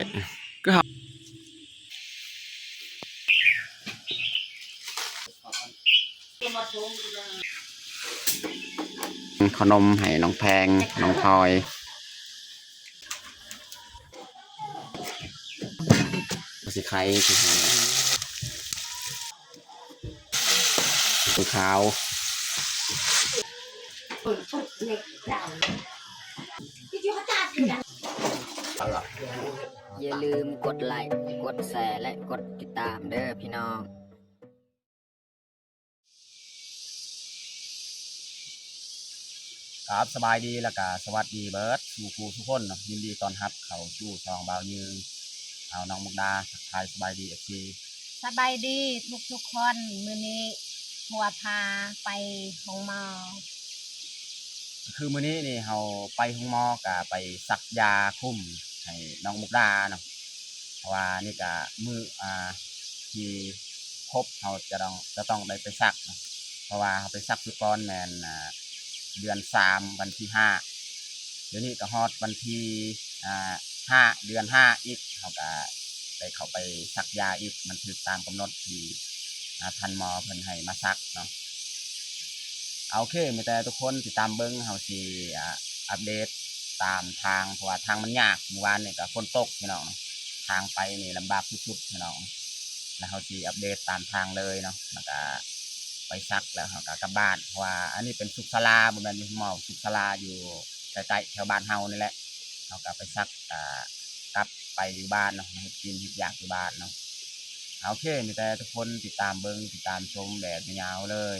ຄືເຮົາ ເຂົ້າໜົມໃຫ້ນ້ອງແພງ ນ້ອງພອຍ ຊິໄຄ ຊິໄຄ ຂາວ. ຢ່າລືມກົດໄລ້ ກົດແຊ ແລະ ກົດຕິດຕາມເດີພີ່ນ້ອງ. ຄັບ ສະບາຍດີ ແລ້ວກະສະຫວັດດີເບີດສູ່ຜູ້ສູ່ຄົນເນາະ, ຍິນດີຕ້ອນຮັບເຂົ້າສູ່ຊ່ອງບ່າວຍືງ. ເອົາ ນ້ອງມຸກດາ ທັກທາຍສະບາຍດີ ເອັຟຊີ. ສະບາຍດີທຸກໆຄົນ, ມື້ນີ້ຜົວພາໄປໂຮງໝໍ. ຄືມື້ນີ້ນີ້ເຮົາໄປໂຮງໝໍ ກະໄປສັກຢາຄຸມໃຫ້ນ້ອງມຸກດາເນາະ, ເພາະວ່ານີ້ກະມື້ ອ່າ ທີ່ຄົບເຮົາຈະຕ້ອງ ຈະຕ້ອງໄດ້ໄປສັກເນາະ, ເພາະວ່າເຮົາໄປສັກສຸດກ່ອນແມ່ນ ອ່າ ເດືອນສາມ ວັນທີຫ້າ, ດຽວນີ້ກະຮອດວັນທີ ອ່າ ຫ້າ ເດືອນຫ້າອີກ, ເຮົາກະໄດ້ເຂົ້າໄປສັກຢາອີກ, ມັນຖືກຕາມກຳນົດທີ່ ອ່າ ທ່ານໝໍເພິ່ນໃຫ້ມາສັກເນາະ. ໂອເຄ ມີແຕ່ທຸກຄົນຕິດຕາມເບິ່ງ, ເຮົາຊິ ອ່າ ອັບເດດຕາມທາງ ເພາະວ່າທາງມັນຍາກ, ມື້ວານນີ້ກະຝົນຕົກພີ່ນ້ອງ, ທາງໄປນີ້ລຳບາກສຸດໆພີ່ນ້ອງ, ແລ້ວເຮົາຊິອັບເດດຕາມທາງເລີຍເນາະ, ແລ້ວກະໄປສັກ ແລ້ວເຮົາກະກັບບ້ານ, ເພາະວ່າອັນນີ້ເປັນສຸກສາລາ ບໍ່ແມ່ນຢູ່ໂຮງໝໍ, ສຸກສາລາຢູ່ໃກ້ໆແຖວບ້ານເຮົານີ້ແຫຼະ, ເຮົາກະໄປສັກ ກະກັບໄປຢູ່ບ້ານເນາະ, ເຮັດກິນເຮັດຢາກຢູ່ບ້ານເນາະ. ໂອເຄ ມີແຕ່ທຸກຄົນຕິດຕາມເບິ່ງ ຕິດຕາມຊົມແບບຍາວໆເລີຍ.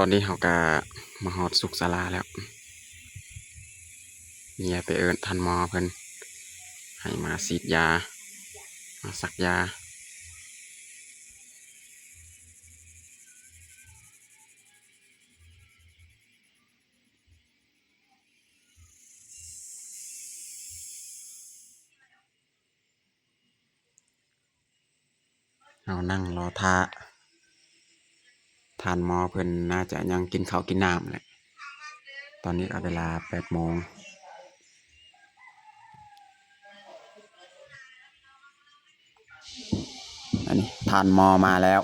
ຕອນນີ້ເຮົາກະມາຮອດສຸກສາລາແລ້ວ. ເມຍໄປເອີ້ນທ່ານໝໍເພິ່ນໃຫ້ມາສີດຢາ ມາສັກຢາ. ເຮົານັ່ງລໍຖ້າ ທ່ານໝໍເພິ່ນໜ້າຈະຍັງກິນເຂົ້າກິນນ້ຳແຫຼະ. ຕອນນີ້ກະເວລາແປດໂມງ. ອັນນີ້ທ່ານໝໍມາແລ້ວ.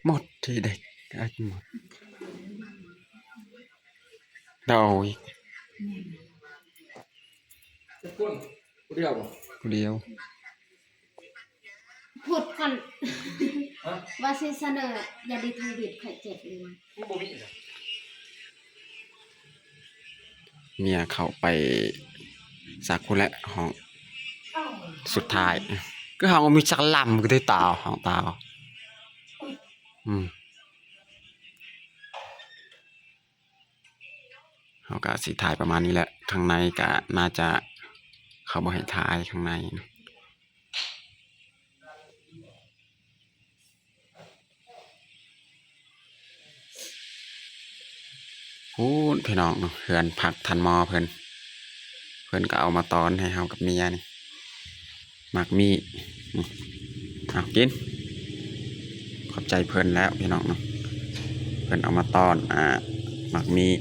ໝົດທີ່ເດັກ ໝົດ. ເອົາອີກ ຈັກຄົນ? ຜູ້ດຽວບໍ່? ຜູ້ດຽວ. ໂພດກ່ອນ ຮະ? ວ່າຊິສະເໜີຢ່າດີທຳອິດ ຂ້ອຍເຈັບເລີຍ. ມັນບໍ່ມີ. ເມຍເຂົ້າໄປສັກພຸ້ນແຫຼະ ຫ້ອງສຸດທ້າຍ. ຄືເຮົາມີຈັກລຳ ຄືໄດ້ຕາວ ຫ້ອງຕາວ. ອືມ. ເຮົາກະຊິຖ່າຍປະມານນີ້ແຫຼະ ຂ້າງໃນກະໜ້າຈະ ເຂົາບໍ່ໃຫ້ຖ່າຍຂ້າງໃນ. ພຸ້ນພີ່ນ້ອງເນາະ ເຮືອນພັກທ່ານໝໍເພິ່ນ ເພິ່ນກະເອົາມາຕອນໃຫ້ເຮົາກັບເມຍນີ້. ໝາກມີ້ ນີ້ ເອົາກິນ. ຂອບໃຈເພິ່ນແລ້ວພີ່ນ້ອງເນາະ ເພິ່ນເອົາມາຕ້ອນ ອາ ໝາກມີ້.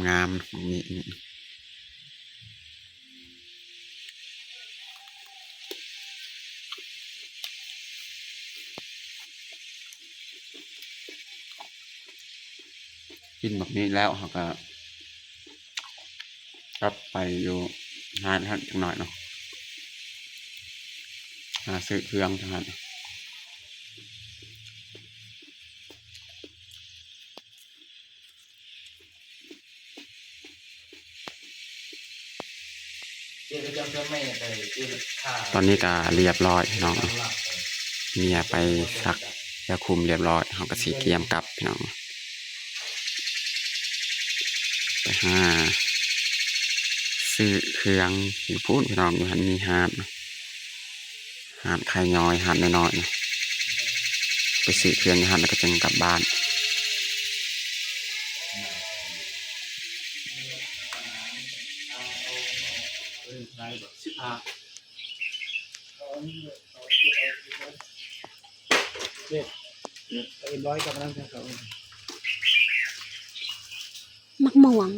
ງາມໆ ໝາກມີ້. ກິນບັກນີ້ແລ້ວ ເຮົາກະກັບໄປຢູ່ຮ້ານຫັ້ນຈັກໜ້ອຍເນາະ ຫາຊື້ເຄື່ອງທາງຫັ້ນ. ຕອນນີ້ກະລຽບຮ້ອຍພີ່ນ້ອງ ເມຍໄປສັກຢາຄຸມລຽບຮ້ອຍ ເຮົາກະຊິກຽມກັບພີ່ນ້ອງ ໄປຫາຊື້ເຄື່ອງຢູ່ພຸ້ນພີ່ນ້ອງ ຢູ່ຫັ້ນມີຮ້ານ ຮ້ານຂາຍຍ່ອຍ ຮ້ານນ້ອຍໆ ໄປຊື້ເຄື່ອງຢູ່ຫັ້ນ ແລ້ວກະຈຶ່ງກັບບ້ານ. ໝາກມ່ວງ.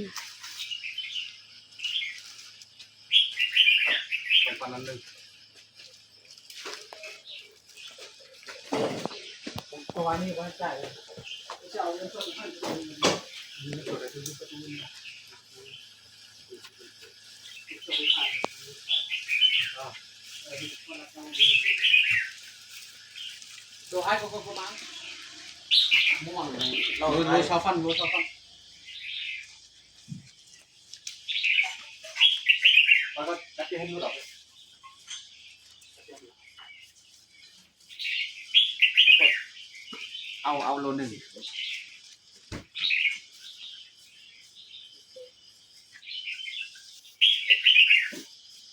ເອົາ ເອົາໂລໜຶ່ງ. ເ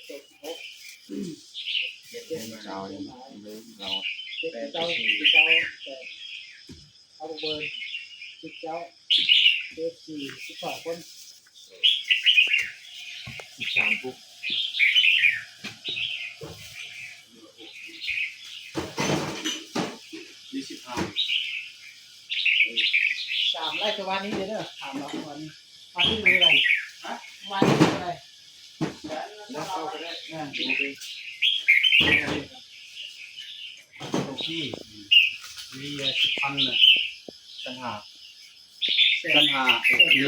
ຈັດເຈັດເຈັດ ເຈັດເຈັດເຈັດ ເອົາເບິ່ງ ສິບເກົ້າ ເອັຟຊີ ສິບສອງຄົນ ສິບສາມ ສາມໄລ່ແຕ່ວານນີ້ເດີ ຖາມເນາະ ວານນີ້ ວານນີ້ເປັນໄງ? ຮະ? ວານນີ້ເປັນໄງ? ແລ້ວເອົາໄປໄດ້ ງານດີເດີ ໂອເຄ ມີສິບພັນນະ ແສນຫ້າ ແສນຫ້າ ມີ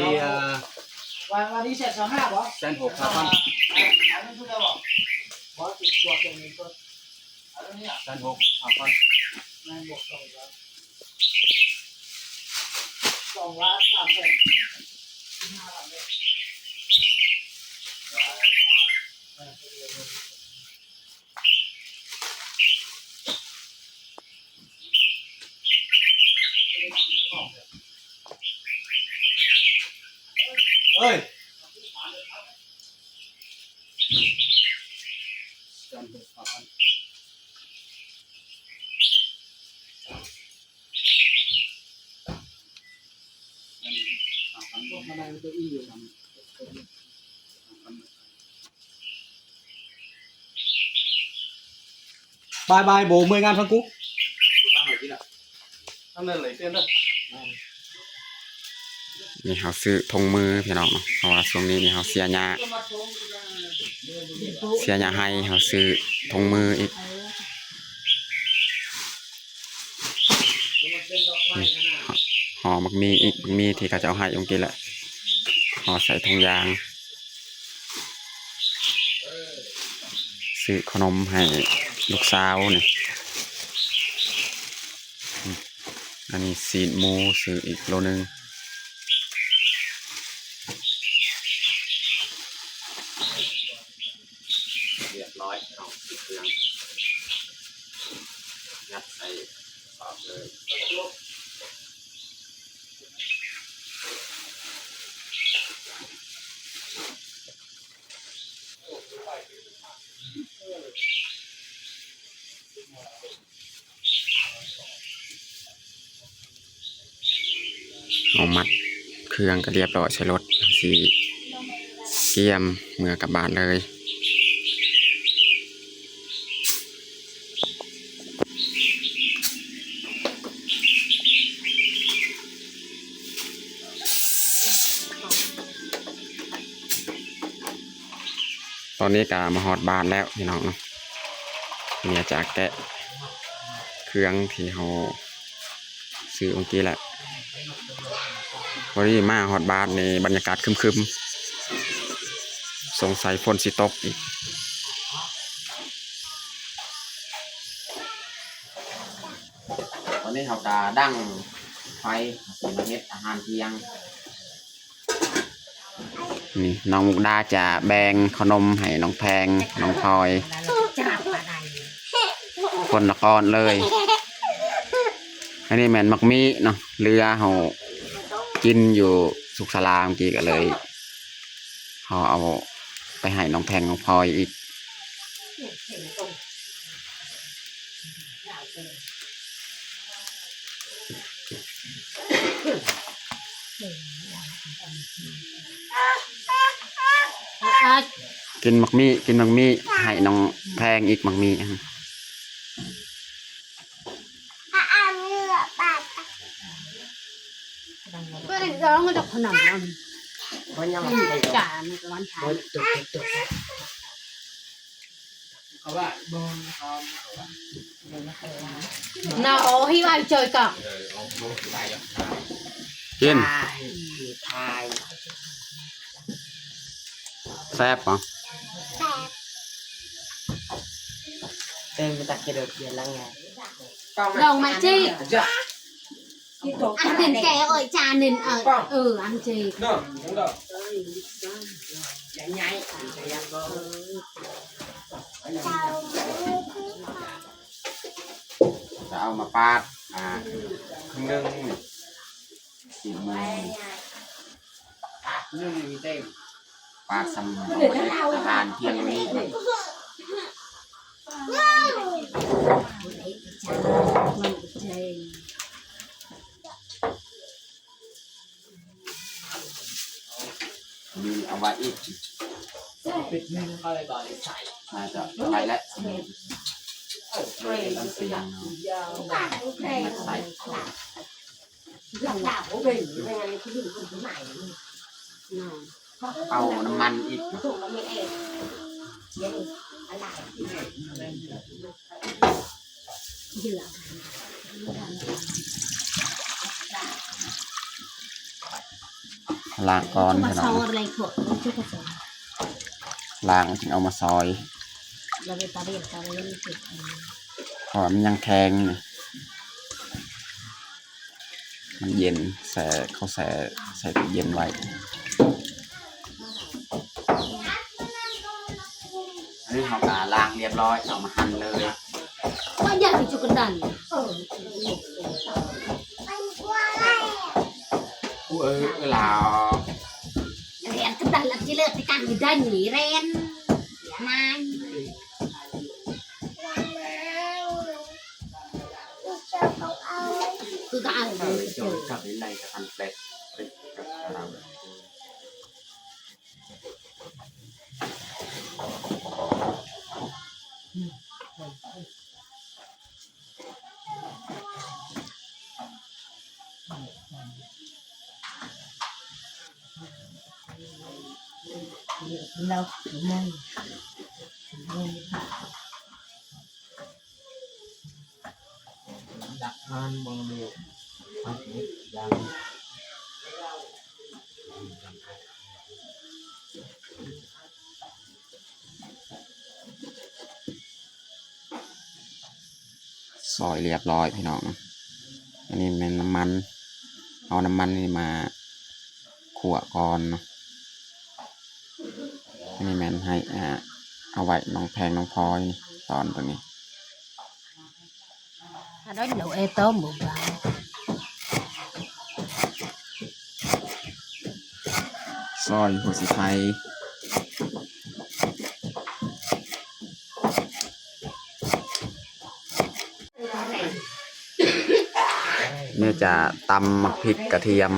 ວານ ວານນີ້ແສນຊາວຫ້າບໍ? ແສນຫົກ ຫ້າພັນ ອັນນັ້ນຄືເກົ່າບໍ? ບໍ່ ຊິບວກເປັນເງິນສົດ. ແສນຫົກ ຫ້າພັນ ສອງລ້ານສາມແສນ ເອີຍ ບາຍບາຍ ໂບ ເມື່ອຍງານຟັງກູ. ນີ້ເຮົາຊື້ຖົງມືພີ່ນ້ອງເນາະ ເພາະວ່າຊ່ວງນີ້ນີ້ເຮົາເສຍຫຍ້າ ເສຍຫຍ້າໄຮ່ ເຮົາຊື້ຖົງມືອີກ. ນີ້ ຫໍ່ໝາກໝີ່ອີກ ໝາກໝີ່ທີ່ເຂົາເຈົ້າໃຫ້ມື້ກີ້ແຫຼະ ຫໍ່ໃສ່ຖົງຢາງ. ຊື້ຂະໜົມໃຫ້ລູກສາວນີ້. ອັນນີ້ຊີ້ນໝູຊື້ອີກໂລໜຶ່ງ. ຮຽບຮ້ອຍ ເອົາເຄື່ອງຍັດໃສ່ກະສອບເລີຍ. ເອົາມັດເຄື່ອງກໍຮຽບຮ້ອຍໃສ່ລົດ ຊິກຽມເມືອກັບບ້ານເລີຍ. ຕອນນີ້ກະມາຮອດບ້ານແລ້ວພີ່ນ້ອງເນາະ ເມຍຈະແກະເຄື່ອງທີ່ເຮົາຊື້ມື້ກີ້ແຫຼະ. ພໍດີມາຮອດບ້ານນີ້ບັນຍາກາດຄຶມໆ ສົງໄສຝົນຊິຕົກອີກ. ຕອນນີ້ເຮົາກະດັງໄຟ ຊິມາເຮັດອາຫານທ່ຽງ. ນີ້ນ້ອງມຸກດາຈະແບ່ງຂະໜົມໃຫ້ນ້ອງແພງ ນ້ອງພອຍ ຄົນລະກ້ອນເລີຍ. ອັນນີ້ແມ່ນໝາກໝີ່ເນາະ ເຫຼືອເຮົາກິນຢູ່ສຸກສາລາມື້ກີ້ ກໍເລີຍເຮົາເອົາໄປໃຫ້ນ້ອງແພງ ນ້ອງພອຍອີກ. ກິນໝາກໝີ່ ກິນໝາກໝີ່ ໃຫ້ນ້ອງແພງອີກໝາກໝີ່. ແຊບບໍ່? ແຊບ. ເອີ ມັນຕັກກະເດີກເດືອນລະງານ ລອງມາຈິ. ອັນເປັນແກເອີຍ ຈານໜຶ່ງເອີຍ ເອີ ອັນເຈ ຈະເອົາມາປາດ ອ່າ ເຄິ່ງໜຶ່ງນີ້ ສິບໂມງນີ້ ປາດຊຳ ອາຫານທ່ຽງມື້ນີ້. ມີເອົາໄວ້ອີກ ໜ້າຈະໄດ້ແລ້ວ ເອົານ້ຳມັນອີກ. ລ້າງກ່ອນພີ່ນ້ອງ ລ້າງຈຶ່ງເອົາມາຊອຍ. ເພາະວ່າມັນຍັງແຂງນີ້ ມັນເຢັນ ແຊ່ ເຂົາແຊ່ໃສ່ຕູ້ເຢັນໄວ້. ອັນນີ້ເຮົາກະລ້າງລຽບຮ້ອຍ ເອົາມາຫັ່ນເລີຍ. ຊອຍລຽບຮ້ອຍພີ່ນ້ອງ. ອັນນີ້ແມ່ນນ້ຳມັນ ເອົານ້ຳມັນນີ້ມາຂົ້ວກ່ອນເນາະ. ອັນນີ້ແມ່ນໃຫ້ ອ່າ ເອົາໄວ້ນ້ອງແພງນ້ອງພອຍນີ້ ຕອນຕົວນີ້. ຊອຍຫົວສີໄຄ ແມ່ຈະຕຳໝາກພິກກະທຽມ.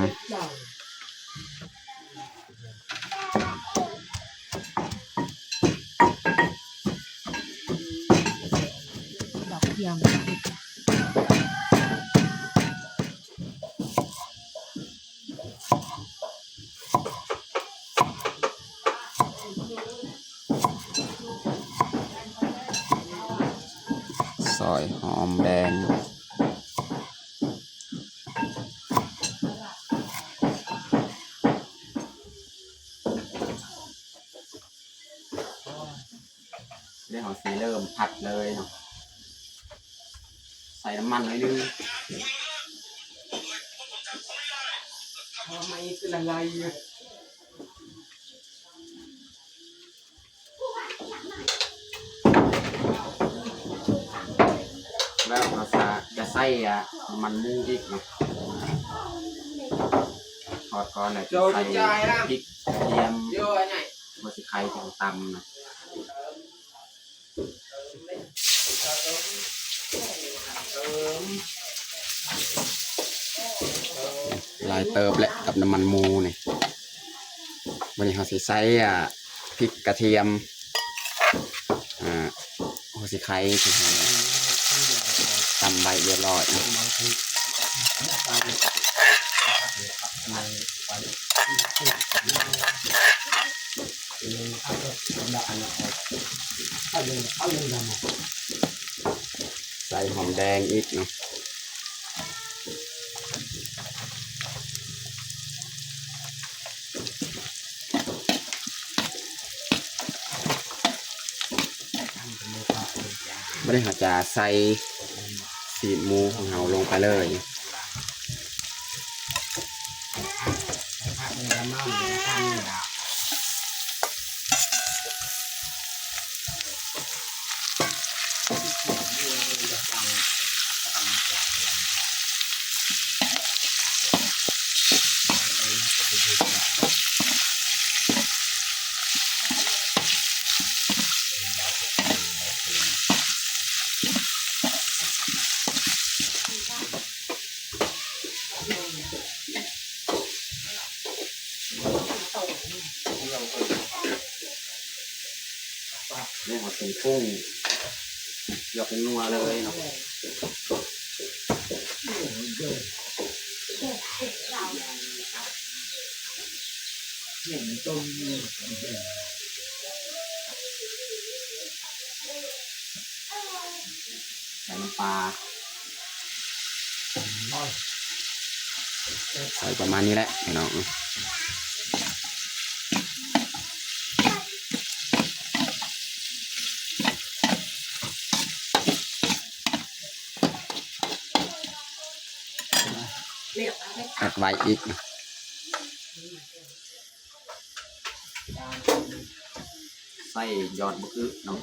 ຊອຍຫອມແດງ. ດຽວເຮົາຊິເລີ່ມຜັດເລີຍເນາະ ໃສ່ນ້ຳມັນໜ້ອຍໜຶ່ງ. ແລ້ວເຮົາຈະ ຈະໃສ່ ອ່າ ນ້ຳມັນໝູອີກເນາະ ທອດກ່ອນ ແລ້ວຈະໃສ່ພິກກະທຽມ ຫົວສີໄຄທີ່ເຮົາຕຳນະ. ຫຼາຍເຕີບແຫຼະກັບນ້ຳມັນໝູນີ້. ບັດນີ້ເຮົາຊິໃສ່ ອ່າ ພິກກະທຽມ ອ່າ ຫົວສີໄຄທີ່ເຮົາຕຳໄວ້ລຽບຮ້ອຍ. ໃສ່ຫອມແດງອີກເນາະ. ບັດນີ້ເຮົາຈະໃສ່ຊີ້ນໝູຂອງເຮົາລົງໄປເລີຍ. ນີ້ເຮົາຊິປຸງ ເກືອເປັນນົວເລີຍເນາະ. ໃສ່ນ້ຳປາ ໃສ່ປະມານນີ້ແຫຼະພີ່ນ້ອງ. ແອັດໄວ້ອີກ ໃສ່ຍອດບັກອຶເນາະ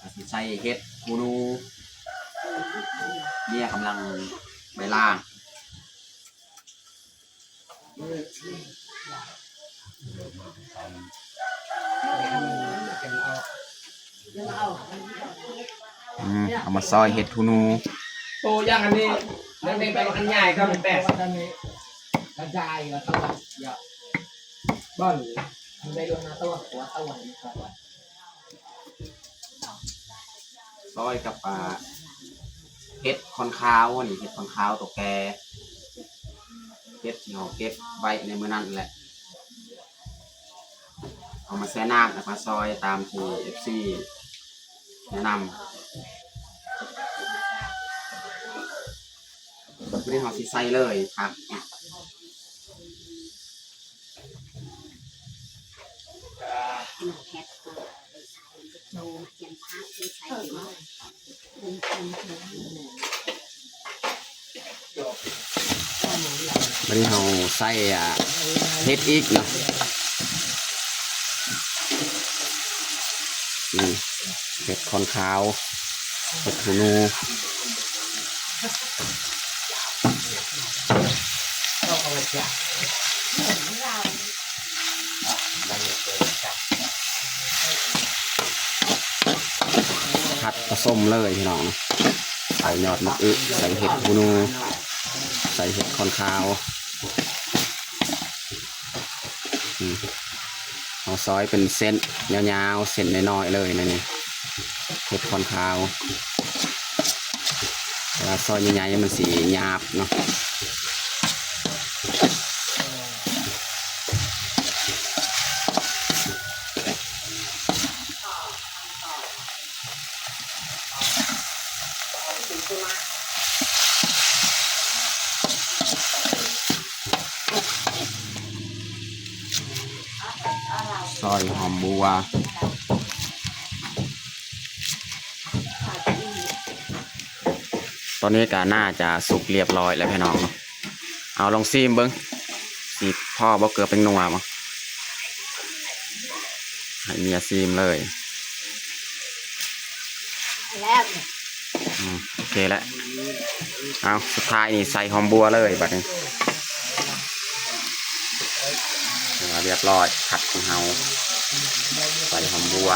ກະຊິໃສ່ເຫັດຫູໜູ ເມຍກຳລັງໄປລ້າງ. ອືມ ເອົາມາຊອຍເຫັດຫູໜູ. ໂຕຢ່າງອັນນີ້ ມັນເປັນອັນໃຫຍ່ກໍແປດ ກະຈາຍລະຕະວັນ ເອີ ເບິ່ງ ມັນໄດ້ລົງມາຕະວັນ ຕົວຕະວັນ ຊອຍກັບ ອ່າ ເຫັດຂອນຂາວ ນີ້ເຫັດຂອນຂາວໂຕແກ່ ເຫັດທີ່ເຮົາເກັບໄວ້ໃນມື້ນັ້ນແຫຼະ ເອົາມາແຊ່ນ້ຳ ແລ້ວມາຊອຍຕາມທີ່ເອັຟຊີແນະນຳ. ບາດນີ້ເຮົາຊິໃສ່ເລີຍຜັກ. ບາດນີ້ເຮົາໃສ່ ອ່າ ເຫັດອີກເນາະ ນີ້ ເຫັດຂອນຂາວ ເຫັດຫູໜູ ຜັດປະສົມເລີຍພີ່ນ້ອງ ໃສ່ຍອດໝາກອຶ ໃສ່ເຫັດຫູໜູ ໃສ່ເຫັດຂອນຂາວ. ອືມ ເຮົາຊອຍເປັນເສັ້ນຍາວໆ ເສັ້ນນ້ອຍໆເລີຍນະນີ້ ເຫັດຂອນຂາວ ເວລາຊອຍໃຫຍ່ໆມັນຊິຫຍາບເນາະ. ຊອຍຫອມບົ່ວ ຕອນນີ້ກະໜ້າຈະສຸກລຽບຮ້ອຍແລ້ວພີ່ນ້ອງ. ເອົາລອງຊີມເບິ່ງ ຊິພໍບໍ່ເກືອແປ້ງນົວບໍ່ ໃຫ້ເມຍຊີມເລີຍ. ແລ້ວ ອືມ ໂອເຄແລ້ວ. ເອົາ ສຸດທ້າຍນີ້ໃສ່ຫອມບົ່ວເລີຍບາດນີ້ ຖືວ່າລຽບຮ້ອຍ ຜັດຂອງເຮົາ ໃສ່ຫອມບົ່ວ.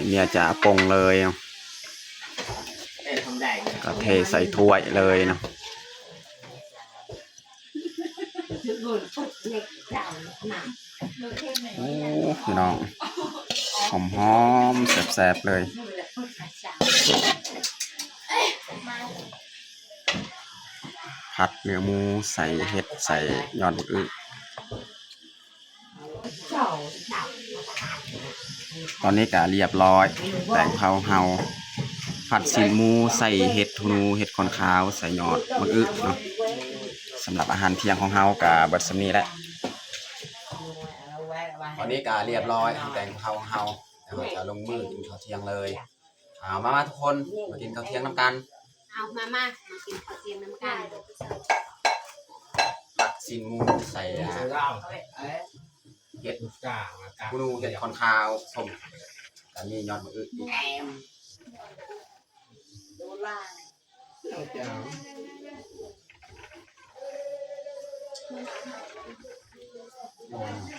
ເມຍຈະປົງເລີຍ ກະເທໃສ່ຖ້ວຍເລີຍເນາະ. ໂອ້ ພີ່ນ້ອງ ຫອມໆ ແຊບໆເລີຍ. ຜັດເນື້ອໝູ ໃສ່ເຫັດ ໃສ່ຍອດບັກອຶ. ຕອນນີ້ກະລຽບຮ້ອຍ ແຕງເຜົາເຮົາ ຜັດຊີ້ນໝູ ໃສ່ເຫັດຫູໜູ ເຫັດຂອນຂາວ ໃສ່ຍອດບັກອຶເນາະ. ສຳລັບອາຫານທ່ຽງຂອງເຮົາກະເບິດສ່ຳນີ້ແຫຼະ. ຕອນນີ້ກະລຽບຮ້ອຍ ແຕງເຜົາເຮົາ ແລ້ວເຮົາຈະລົງມືກິນເຂົ້າທ່ຽງເລີຍ. ເອົາ ມາໆ ທຸກຄົນ ມາກິນເຂົ້າທ່ຽງນຳກັນ. ເອົາ ມາໆ ມາກິນເຂົ້າທ່ຽງນຳກັນ. ຜັດຊີ້ນໝູໃສ່ ອ່າ ເຫັດຫູໜູ ເຫັດຂອນຂາວ ສົ້ມ ກະມີຍອດໝາກອຶອີກ.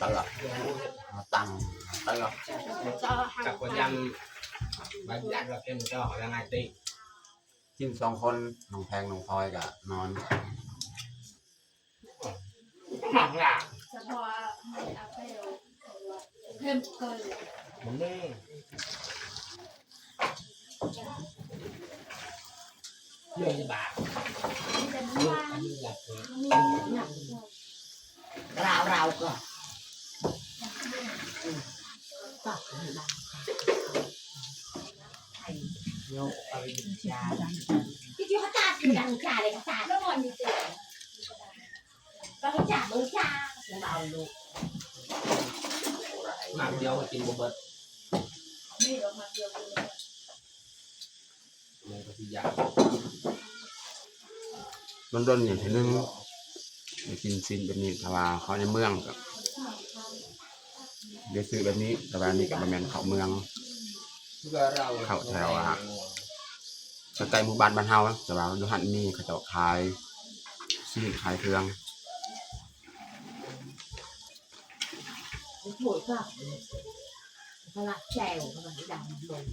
ຕະຫຼອດ ຕັ້ງຕະຫຼອດ ຈັກບໍ່ຍຳ ບັດຍາດວ່າເປັນເຈົ້າລະໄງຕິ. ກິນສອງຄົນ ນ້ອງແພງນ້ອງພອຍກະນອນ. ໝາກຫຼາ ສະເພາະເອົາໄປເພີ່ມເກີນ ບໍ່ມີ ມີແຕ່ໝູຫວານ ມີແຕ່ໝູຫວານ ລາວໆ ກໍ ອືມ ກໍ ໃຫ້ໂຍກໄປ ຢ່າ ກິນ ທີ່ເຂົາຕາດຄືດັ່ງຈາເລີຍ ເຂົາຕາດ ແລ້ວມັນມີເຕັມ ບາງຈາບາງຈາ ເອົາລູກ ໝາກດຽວກໍກິນບໍ່ເບິດ ມີດອກໝາກດຽວກິນບໍ່ເບິດ ມັນກໍຊິຢາກ ດົນໆນີ້ເທື່ອໜຶ່ງໄດ້ກິນຊີ້ນແບບນີ້ ຖ້າວ່າເຂົ້າໃນເມືອງກໍ ໄດ້ຊື້ແບບນີ້ ແຕ່ວ່ານີ້ກໍບໍ່ແມ່ນເຂົ້າເມືອງ ເຂົ້າແຖວ ອ່າ ໃກ້ໆໝູ່ບ້ານບ້ານເຮົາ ແຕ່ວ່າຢູ່ຫັ້ນມີ ເຂົາເຈົ້າຂາຍຊີ້ນຂາຍເຄື່ອງ ໂອ້ຍ ເຂົາລາດແຈ່ວ ເຂົາວ່າດຳລົງ